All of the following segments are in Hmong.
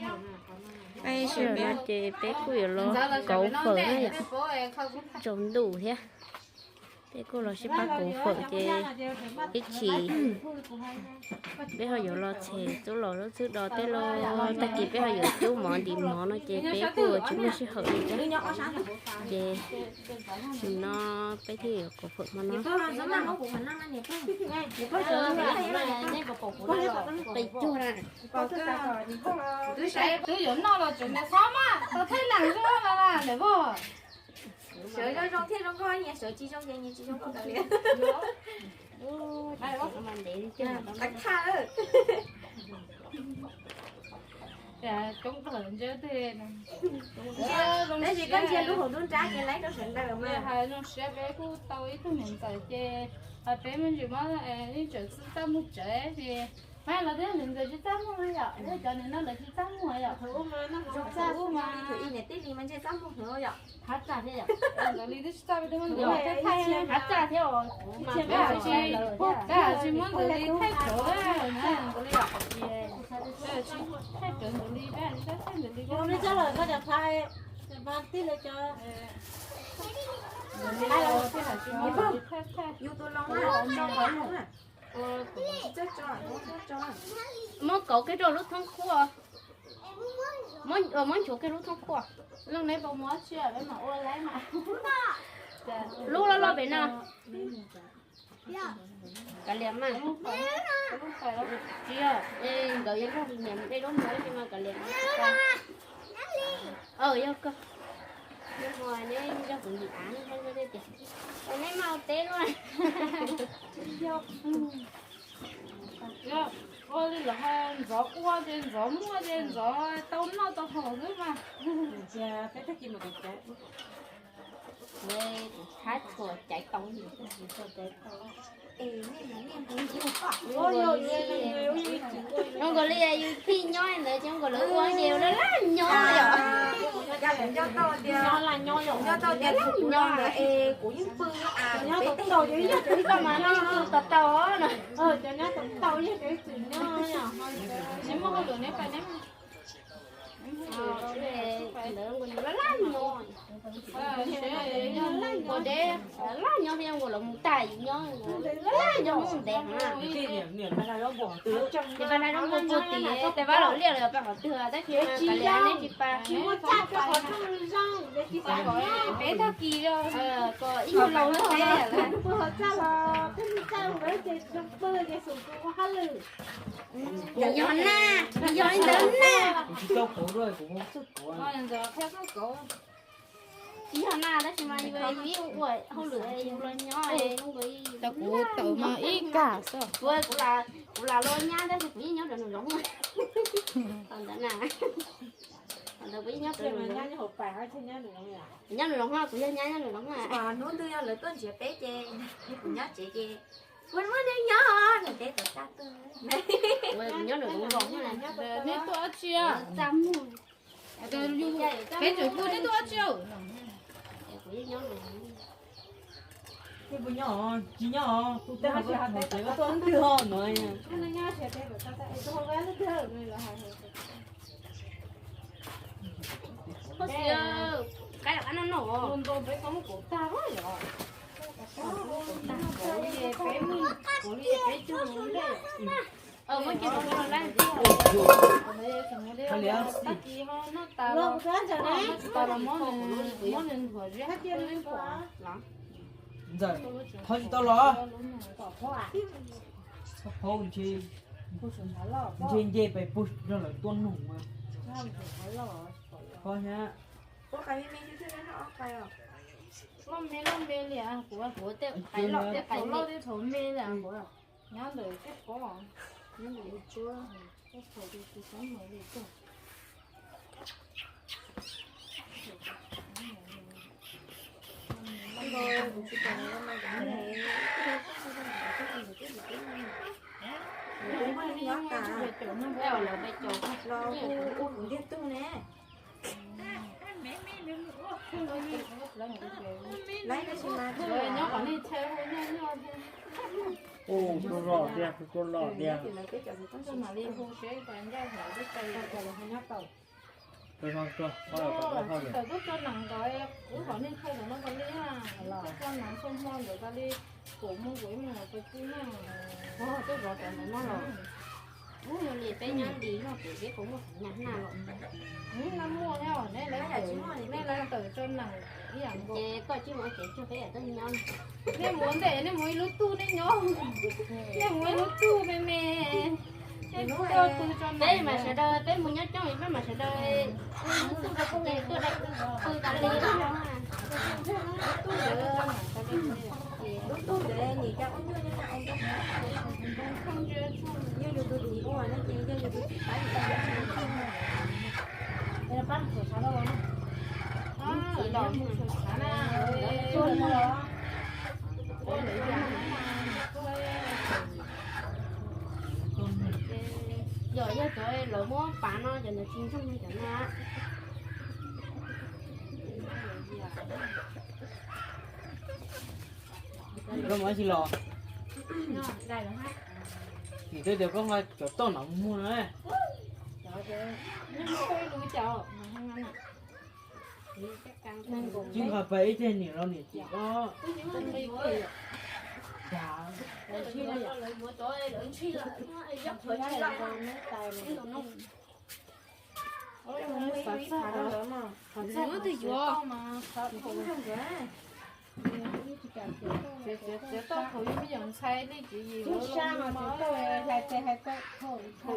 Tam sim no ces peb kuj yuav los kauv fawm na yom, tsaus ntuj thiab. Peb kuj los sib pab kauv fawm ces ib chim peb ho yuav los txhem txuj lom lub txwb do tej los, tag kis peb ho yuav cub mov ntim mov no ces peb kuj tsis muaj sij hawm li thiab. Ces nim no peb thiaj yuav kauv fawm hmo no. Qis cuag na. Twb saib twb yuav noj los tseem ntawd xob mas tau thaij leej zoo no mas ntawm vog. Sawv zoo zoo thiaj zoo nkauj, nyias sawv tsis zoo ces nyias tsis zoo nkauj ntawd li. Coob plaws ntse. Tab sis koj ntsia lub hauv lub nrab ces laib rau sawv daws mas. Hais zoo siab peb kuj tau ib tug niam ntxawm ces peb me ntsis muab ib txawm txaj muag tsawv ces, mas los twb niam ntxawm tsis txaj muag yom, cov niam no lawv tsis txaj muag yom. Thaum ub mas, thaum ub mas niam tij li mas ntshe txaj muag heev yom. Hav txaj thiab yom. Nkawd li twb tsis txaj, peb twb muab nkawd thaij thaij hav txaj thiab os. Peb tsis muab nkawd li thaij cov na, nkawd li thaij cov nkawd li, peb tsis thaij nkawd li. Muab kauv kiag rau lub thoob khuab. Muab nchuav kiag lub thoob khuab. Leej neb puas muaj tsi peb mam ua laib mas. Lub loj loj pem no. Kav liam mas. Tsis yog, nkawd yuav nrog niam dej lub muag ib pliag mas kav liam. Yog koj, neb nrog kuv ntim av, neb mas ua teb luaj. Ua li lawv hais ntxov ua ces ntxov muaj ces ntxov tau noj tau haus xwb mas. Thab tshuav caiv tau. Zoo nkaus li yus phij nyob ntawd ces zoo nkaus lawv ua ces lawv laj nyob yom. Nyob tau tias laj nyob ntawd es kuv yeej pw nyob tau tau no. Neb muaj hauj lwm neb pais neb. Ntawd nkaus yus laj laj nyob, ua deb laj nyob thiab nkaus lawv mus tag yus nyob, laj nyob mus ntev heev. Ces pab nab zoo muaj puag tim tej pab laus liaj los pab qhov twg tab sis kav liam neb tsis pab. Peb tag kis kom ib nyuag laus lawm. Yog na, yog li ntawd na. Tsis yog na tab sis mas yus ib ua hauj lwm yus los nyob. Tau kuv tau no ib kag xwb. Kuv, kuv lam los nyab tab sis kuv yeej nyob rau nram zoov. Ntawd na, ntawd kuv yeej nyob rau nram zoov. Nyob nram zoov, kuv yog nyab nyob nram zoov. Hnub twg yog lawv tuaj nrhiav peb ces kuv nyob tsev ces, kuv muab nej nyob nram teb tau tag twg. Kuv nyob nram zoov los. Nej tuaj dab tsi? Peb tseem kuj nej tuaj dab tsi? Tsis nyob, tsis nyob, kuv tej hauv tuaj ntwg ho no. Qab no no. Ntxawm, thov tsis tau los? Txhob phaub ntshe, ntshe nce pem pug nrog lawv tuaj nug mas. Phob thiab. Loj me loj me li, kuv, kuv tej qais loj tej qais loj tej thaum me li kuv. Nyob ntawm tej pob, nyob ntawm tsuab, tej thaum tus tsis txhob mus li tuaj. Nyob tas los hu ua kuv ntiag tug ne. Laib tab sis mas nyob kom nej chaw hu nyob nyob thiab. Ua loj tiag, ua loj tiag. Tsis tawm tuaj tso nees ntawd, wb qhov neeg thawj ntawm no tas li na, tuaj tso nees txhua hmo ntawd tas li, kuv mus kuv ib mus pes pw na. Tuaj zov cov ntawd no los, ub, yog li peb nyob li no ces peb puas muaj nyab na los? Neb muaj, neb lawv tawm tso nees ib yam ces koj tsis muaj ces tsuag peb yam tuaj nyob. Nej mus ntej nej mus ib lub tug nej nyob, nej mus ib lub tug me me. Peb mas sawv daws, peb mus nyob coob peb mas sawv daws, tuaj pw tas li. Lub tug ntawd nim cov ub nyuaj nyob, yog yus tus txiv ua no ces yog yus tus txiv pab yus. Yog, yog cov lawv muab pav no cov ntawd tsis ntsoog li cov no. Koj muaj ib txhij los, nim twb tias koj nqa cov toj no muag na. Tsis nqa pais ib teg niam los niam txiv ko. Xav xav, twb yuav, txiav tau thaum yus me nyuam ntxhais li ces yus hlais tes hais tau thaum ib cuam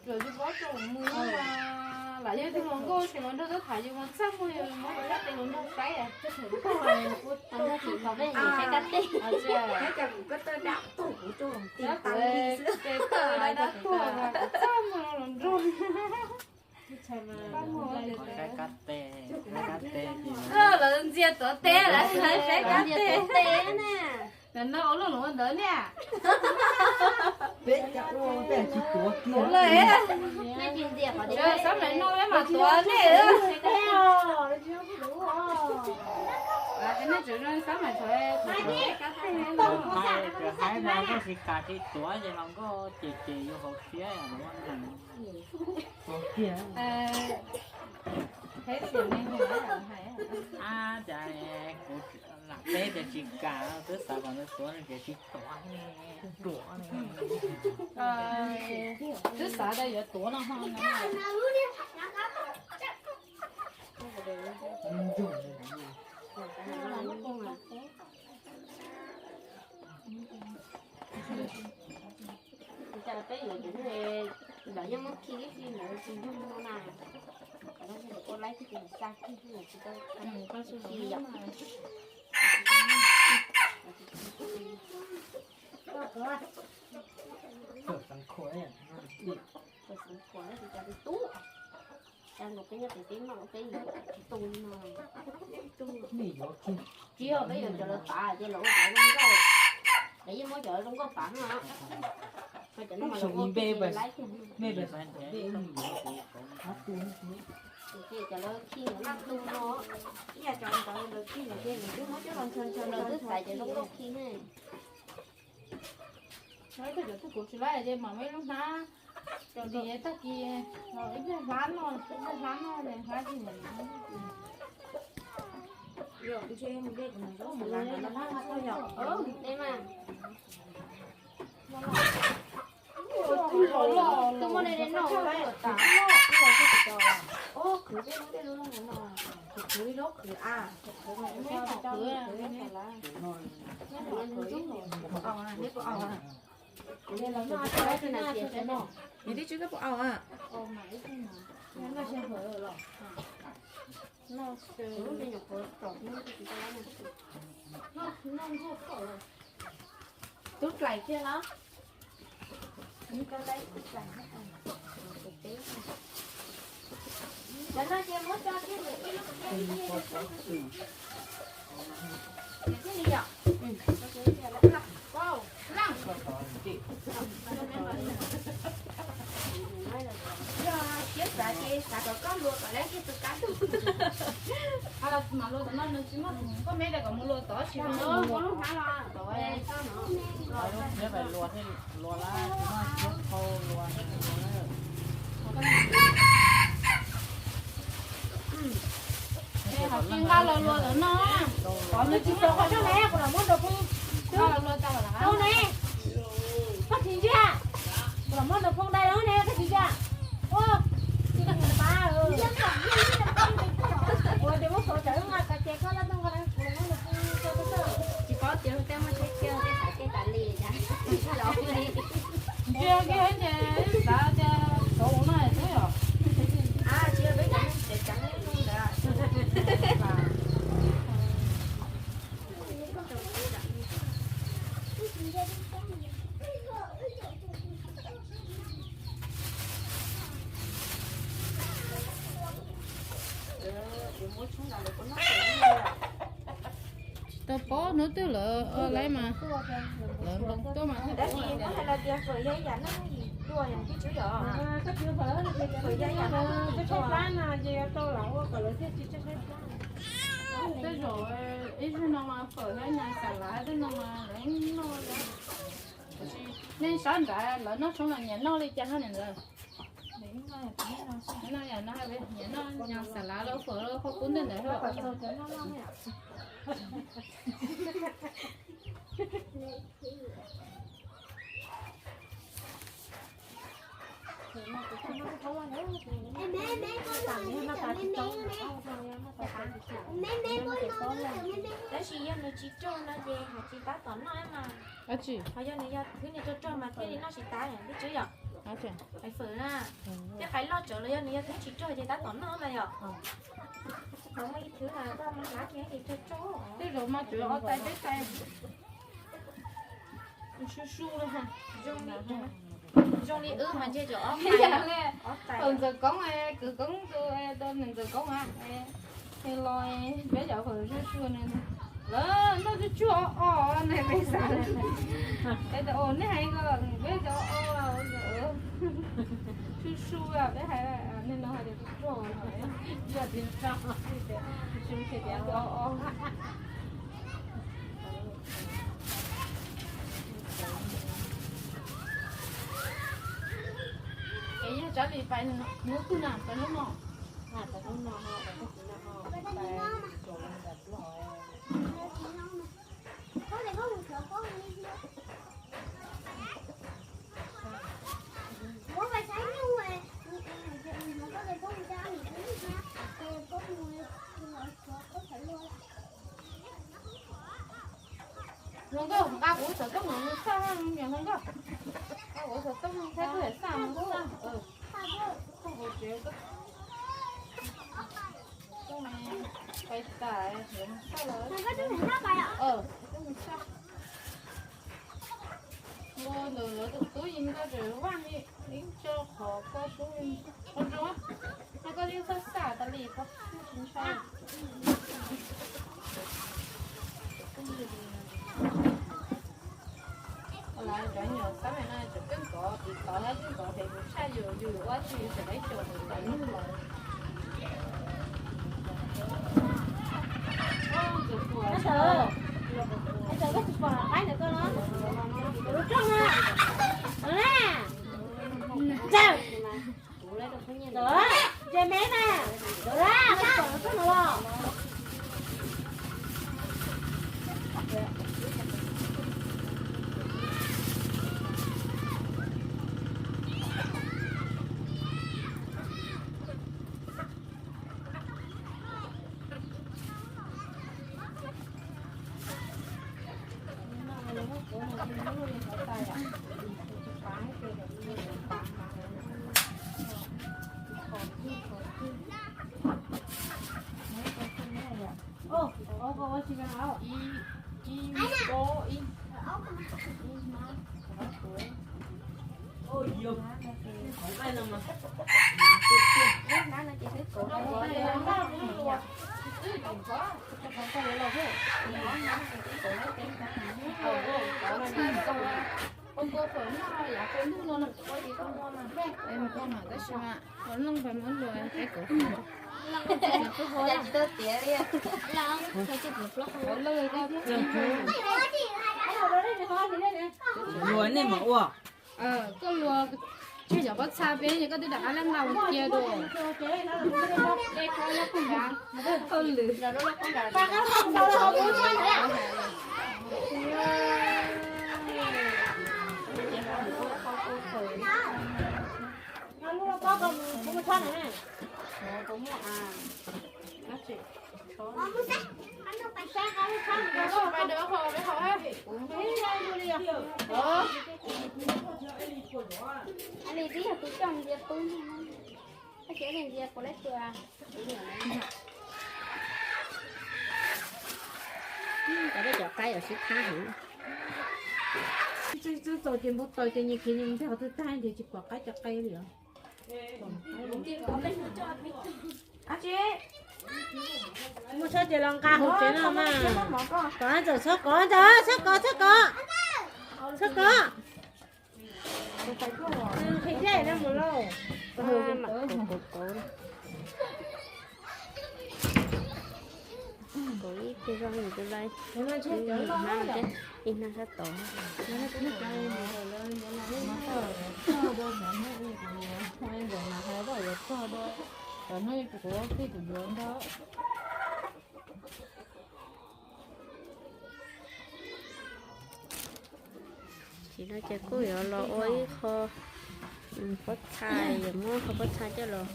cuam yus pob rau mus no mas lam yog tus hluas nkauj tseem los nrog tuaj tham yus mas txaj muag yus muab cov ntaub tes los nrog saib. Ces tuaj dab tuag mas kuv txaj muag los nrog. Saib kab tes, saib kab tes ces lawv ntxias tuav tes lawm, saib kab tes na. Ntawm no ua luaj los ua ntawd ne. Peb cov ua peb tsis tuav kiag. Xab maim no peb mam tuav ne. Xab maim, nkauj tsis kam tsis tuav ces los nkauj ces ces yuav hauv siab. Ab, cas kuv lam teb tias tsis kam, twb xav kom nws tuav tias tsis tuav, tuav. Twb xav tias yuav tuav no ho. Cas peb yuav cov ntawd yeej muab khi ib txhij ntawd tsis yog no na. Ua laib txhij ces xa khi txhij tsis tau khi yom. Xeev Khuam, Xeev Khuam tsis cas li tub. Cas nkaus peb nyob pem peb noj peb yuav tsis tu li no. Tsis yog peb yuav cov lawv pav ces lawv ua cov zoo nkauj, lawv yeej muab cov zoo nkauj pav no. Cov no mas lawv ua npe laib tiag. Ces cov lawv khi lawv laj tu no, ib yam cov ntawd lawv khi lawm ces lawv twb muab coj los ntshaw ntshaw, lawv twb xaiv cov zoo nkauj khi ne. Ib tug cov tug kuv tsis laib ces mam muaj ib lub hnab, dim tag kis ib pliag hlab noj, ib pliag hlab noj, hlab tsis mus. Tus muaj dej dej noj. Khwv tej lub tej lub no, khwv ib lub khwv a. Neb twb tsis koj puas au a? Tub dlaim kiag los? Cov no ces muab tso kiag ib lub. Thiaj li yom. Yog siab xav Xav kom koj luag kom lawv thiaj tus kab tug. Los mas luag tom no nws tsis muaj, koj me da kom mus luag tod tsis muaj lub hnav los. Luag lawm, luag lawm. Qhov tsis nqa los luag tom no, qhov nws tsis tau qhov tsob ne, kuv los muab nraug phoo. Tau ne, koj tsis ntsia, kuv los muab nraug phoo dai los ne, koj tsis ntsia. Ua, tsis tau pab. Ua, ces muab xuav tsawv nqa kav ces koj laj tooj nqa, kuv los muab nraug phoo. Tsis paub tias luag tej muaj tsheb kiag tej xav tej tas li cas. Ntsia kiag ces xav tias tau no xwb yom. Tsis yog peb cov neeg tseem ceeb li ntawd. Tsis tau paub hnub twg lawv laiv mas, lawv nploos tuaj mas thiaj. Tab sis muab hais los tias fawm yog ib yam noj yim tuaj yom, tib tswv yom. Fawm yog ib yam noj yim tuaj. Tej zaum ib zaug no mas fawm thiab nyas xav lav tej no mas lawv noj. Nej sab nrad lawv noj tshoob los nyiam noj li cas hab ntawd? Noj yam no, nyiam noj nyas xav lav los fawm los qhov kub ntej ntawd. Tab sis yog nws tsis rog no ces hais tsis tab tom noj mas. Ho yog nws yog thwb nws rog rog mas thiaj li noj tsis tas yom, tib tswv yom. Hais fawm na, thiab qais loj tsawv los yog nws yog thwb tsis rog ces tab tom noj na yom. Thaum muaj ib thwb na koj mus hnav kiag ces rog rog. Tej zaum mas tsuas ob tais peb tais. Su su zoo li wb mas ntshe cov ob tais. Ntxawm Koob, kwv Koob tus, tus Ntxawm Koob a, los peb cov fawm su su ne, lawv noj tsuag tsuag o o ne peb xav. Es tas u nej hais ko peb cov o o, su su peb hais nej no hais tias tsuag tsuag no, yog tias su su ces tias o o. Es yog Tsav Lis pais hnub twg na, pais hnub no? Pais hnub no, pais hnub no. Hluas nkauj, nqa kuv xov tooj no mus xaj, niam hluas nkauj. Nqa kuv xov tooj, nqa kuv xov tooj mus xaj. Xaj kuv tsev, xaj kuv tsev, pais tas yuav mus xaj lawm. Mus xaj. Ua ntawm lawv tus tub yim nkauj tseem vaj li ib co qhov koj sub li. Ua zoo, no koj yeej xaj xaj tas li koj tsis ntshai. Lawv cov nyuam xab me no tseem kawg nkaus tiv tauv thiab kawg nkaus phem kuv tshaj yus, yus ua tsis yus tseem ib co tiv tauv lub los. Ntxawm, ntxawm koj tsis pom qaib ntawm koj los? Tus lub rooj na. Ntxawm. Ntxawm, ntsia me na. Ntxawm, koj tsis pom lub rooj no los? Ua Ua qhov no yav qhov ntuj no, tab sis mas qhov no pais muab luas es kav luas nej mam ua. Koj luas tseg cov pob txha peb, koj twb rov qab leej lau cia dua. Cov peb cov qaib os sib thab heev. Twb txawj txaus ces npau taws ces nyias khiav nyias mus ntiag qhov twg tag ces tsis pom qaib cov qe li os. Muaj tshab ces los nqa hauv tsev no mas. Kov ntxawm txhob kov ntxawm txhob kov txhob kov txhob kov. Qhia thiab na mus lauj. Kauv ib pliag zoj nws tus lais, ib hnab sab tod. Tsis no ces kuj yuav los ua ib qho pob txha, yuav muab qho pob txha coj los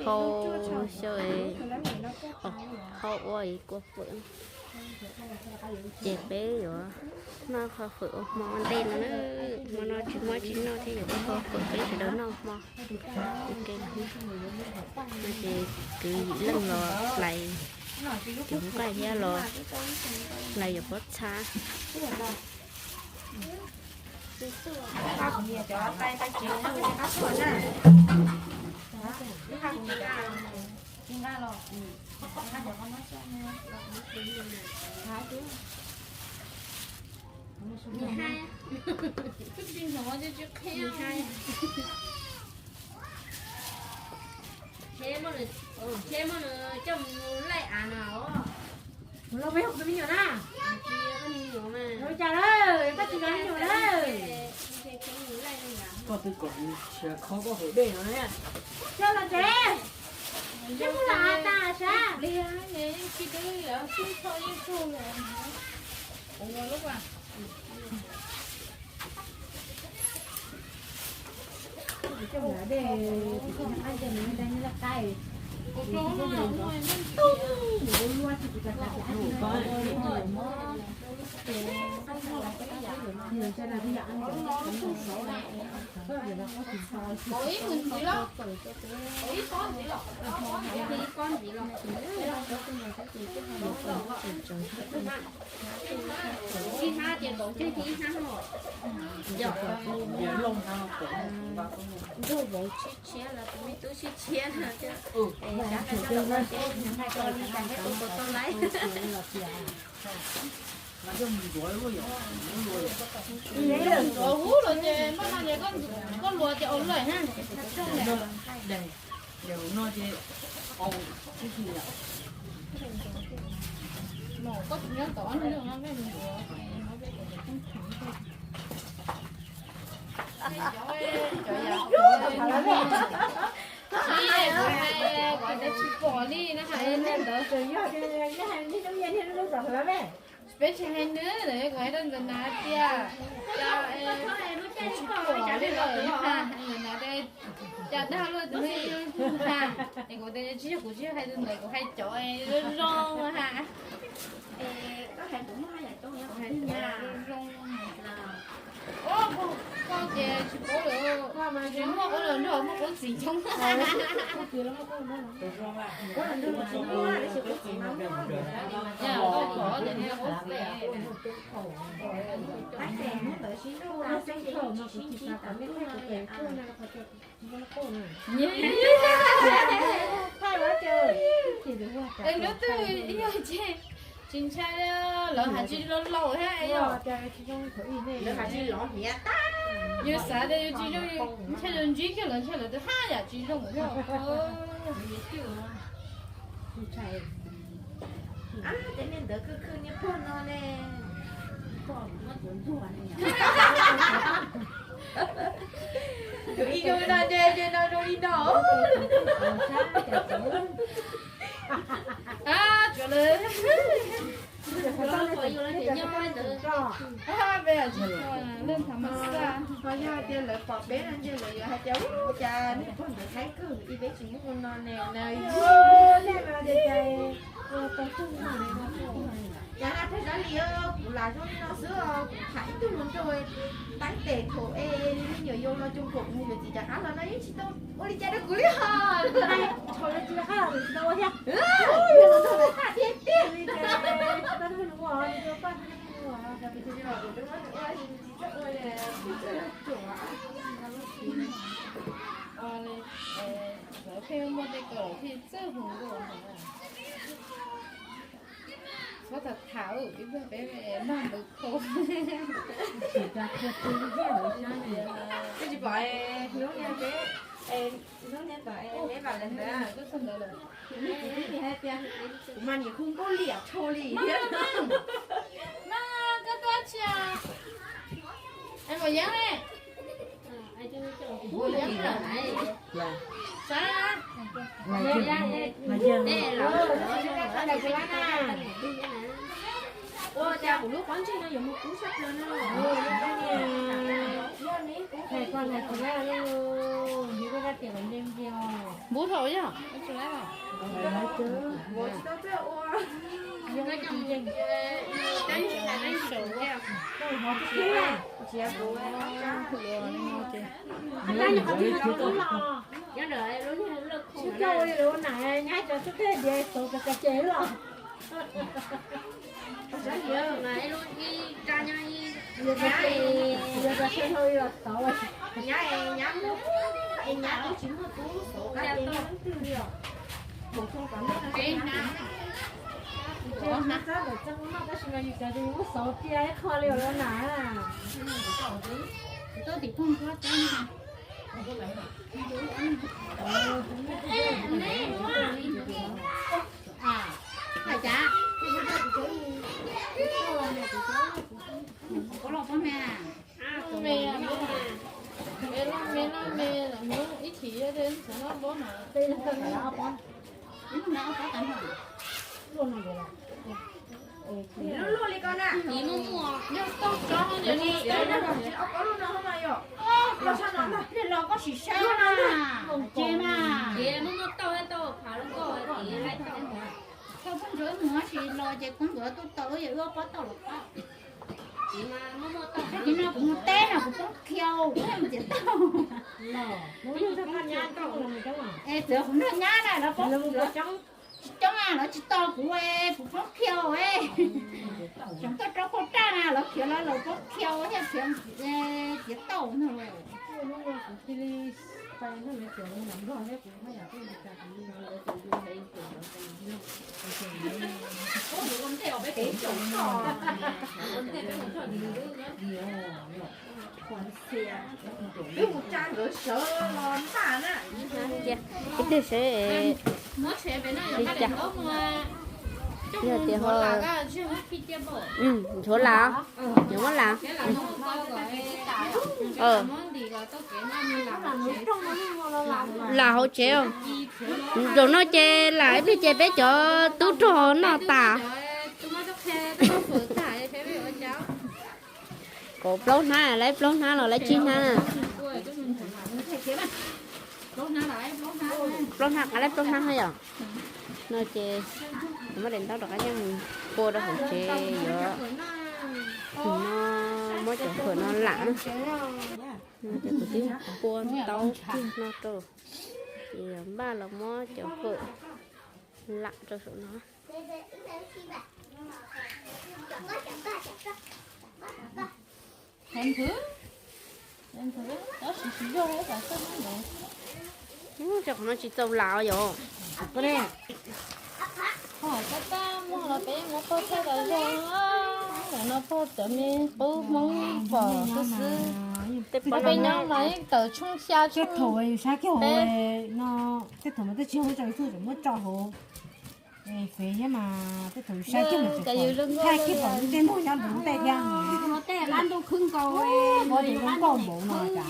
hau xyaw, hau ua ib kua fawm. Ces peb yuav noj qhov fawm ua hmo ua ntej no na. Hmo no tsis muaj tsis noj thiab yuav ua qhov fawm peb sawv daws noj hmo. No ces kwv Yim Leej los hlais cov nqaij thiab los hlais yuav pob txha. Tsheb muab nws coj mus laij av no. Los peb hu tus me nyuam na. Ua cas lawm, koj tsis cov me nyuam lawm. Koj twb kom nws khiav khob koj hauv dej no ne. Coj los tsev. Coj mus lam tas sab. Ib hmos ntxiv los, ib pob ntxiv los, ib pob ntxiv los. Ib hnab ces kaum tseg ib hnab no. Yog, ntuj vauv tshiab tshiab los tus me tub tshiab tshiab no. Xyov li cas thiab tus ko tau laib. Ntxuav hub los ces npaj no ces koj luas ces ua luaj na. Koj tus nyob tom no. Kuv hais tsis pom li na, hais li ntawd. Peb tsis hais nws, kuv hais rau ntxawm Nav tias, cas, kuv tsis pom li lawm, ntxawm Nav tias, cas dag luaj tus me ntag. Es kuv tias tsis yog, kuv tsis yog hais tus ntawd, kuv hais cov zoo zoo ha. Zoo zoo. Koj ces tsis paub lawm, tsis muaj qub los nrog muaj qub txiv coob. Es lub twg yog ces Tsis ntshai, lawv hais tsis zoo laus thiab yog. Lawv hais tsis los hniav tag. Yus xav tias yus tsis zoo, ntshai yus ntsib kiag lawv, ntshai lawv twb haj yam tsis zoo thiab. Ces niag ntawd khwj khwj niag pog no ne. Tus ib no no, ces no zoo li no. Tsuav lawm. Leej thav mas xaj. Ho yog hais tias lawv pom peb no ntshe lawv yuav hais tias ub, cas niag pog ntawd haib kawg, ib peb tsis muab ua no ne na. Cas na pheej Zab Lis, kuv lam zoo li no xwb os, kuv tham ib tug hluas nraug teeb tes thaum es me nyuam yaus los coom kom kuv mus yuav txiv rov qab los no yeej tsis tau ua li cas rau kuv li hos. Thaum yuav txiv rov qab los tsis tau ua thiab. Hluas nraug ntawd tham tiag tiag li cas, tsis tau nws ua, nws ua paj nws ua, tsis tau ua, tsis tau ua, tsis tau ua. Lawv pheej muaj tej kaum thiaj txawj hu nkauj. Txhob tham tham, ib pliag peb noj ntawd khau. Koj tsis pom hnub niag peb, hnub niag tom peb vam lawv ntawd, kuv mas nim hu nkauj liam rhau li thiab. Mas koj tuaj tsis? Es Maum Yeeb ne? Maum Yeeb na? Sab. Ua cas kuv lub pob ntseg no yuav mus kub sab plaws na. Npub dhau yog. Tab sis mas yus cov ces yus muab xauv cia ib qho li os na. Me, me, me, ib chim noj pob na. Luaj luaj li ko na. Yog tau tso no, ob pob luaj no, los sim saib na. Ces mas muaj muaj tauj, tauj phav lub nkauj, tau peb ntsuav mus tab sis los ces peb ntsuav tuaj tau lub, yog wb ob pob tauj los pab. Tab sis no kuv mus teb no kuv poob khiau, kuv mus txiav tauj. Es txawm kuv nrog nyab na, lawv poob tsis coob, lawv tsis tos kuv, kuv poob khiau. Tseem tuaj rau qhov raj na, lawv khiav los lawv poob khiau thiaj khiav txiav tauj no. Wb mus tsa nkawd sawv los npaj na. Ib tug sawv li cas? Yog tias ho ntxhuav las, yuav muab las. Las hauv tsev os. Zaum no ces lam ib pliag ces peb cov tub rog noj tas. Kaum plaub hnab, lawv plaub hnab los lawv tsib hnab. Plaub hnab, lawv plaub hnab yom. No ces muab daim ntaub rov qab coj mus pua rau hauv tsev yuav, no muab cov fawm no lam na. Ces kuv twb pua ntaub kiag no rau, ces yuav npaj los muab cov fawm lam rau saum no. Ub, cov qhov no tsis txaus lam yom. Peb muab pog thaij tas zog, nim no pog cov me qub Hmoob pom xwb xwb. Peb nyob mas yeej tawm tshooj xya tshooj. Tej thaum yus saib kiag hauv no, tej thaum mas twb tsis muab tso YouTube, tseem muab tso hauv fev thiab mas tej thaum yus saib kiag mas thaij kiag pom tej muag nyob nraum ntej thiab. Tej qab ntuj khwb nkaus, muab tus zoo nkauj npaum no cas.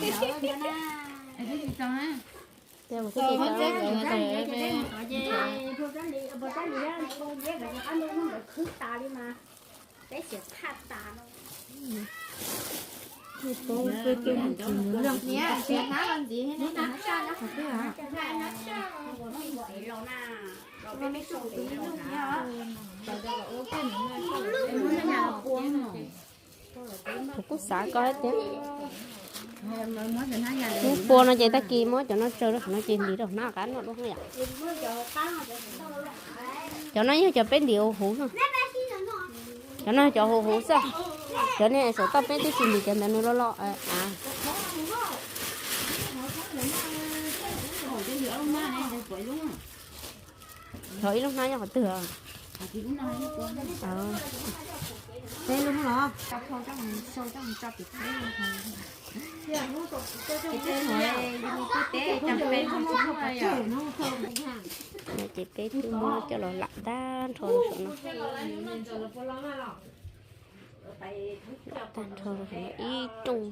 Kuv kuj xav koj thiab. Muab pua no ces tag kis muab cov no tsaws rau saum no ces ntim rau hnab qab noj dua yom. Cov no yog cov peb ntim huv huv no. Cov no cov huv huv xwb. Cov niag saum toj peb twb tsis ntim, cov ntawd nws loj loj av. Thov ib lub hnab nyob qhov twg? Peb lub los. Ces peb twb muab coj los lam tag nrho saum no. Tag nrho ib rooj.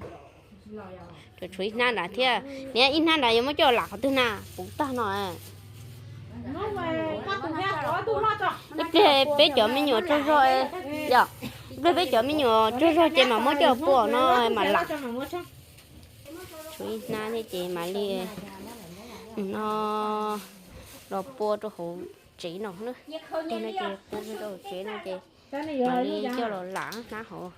Tshuav ib hnab nrad thiab. Niam, ib hnab nrad yuav muab coj lam qhov twg na? Puv tag no. Ib pliag peb cov me nyuam tsaug zog, yog, ib pliag peb cov me nyuam tsaug zog ces mam muab coj pua no mam lam. Tshuav ib hnab thiab ces mam li no los pua rau hauv tsev no na. Teg no ces pua rau hauv tsev no ces mam li coj los lam hnab hauv.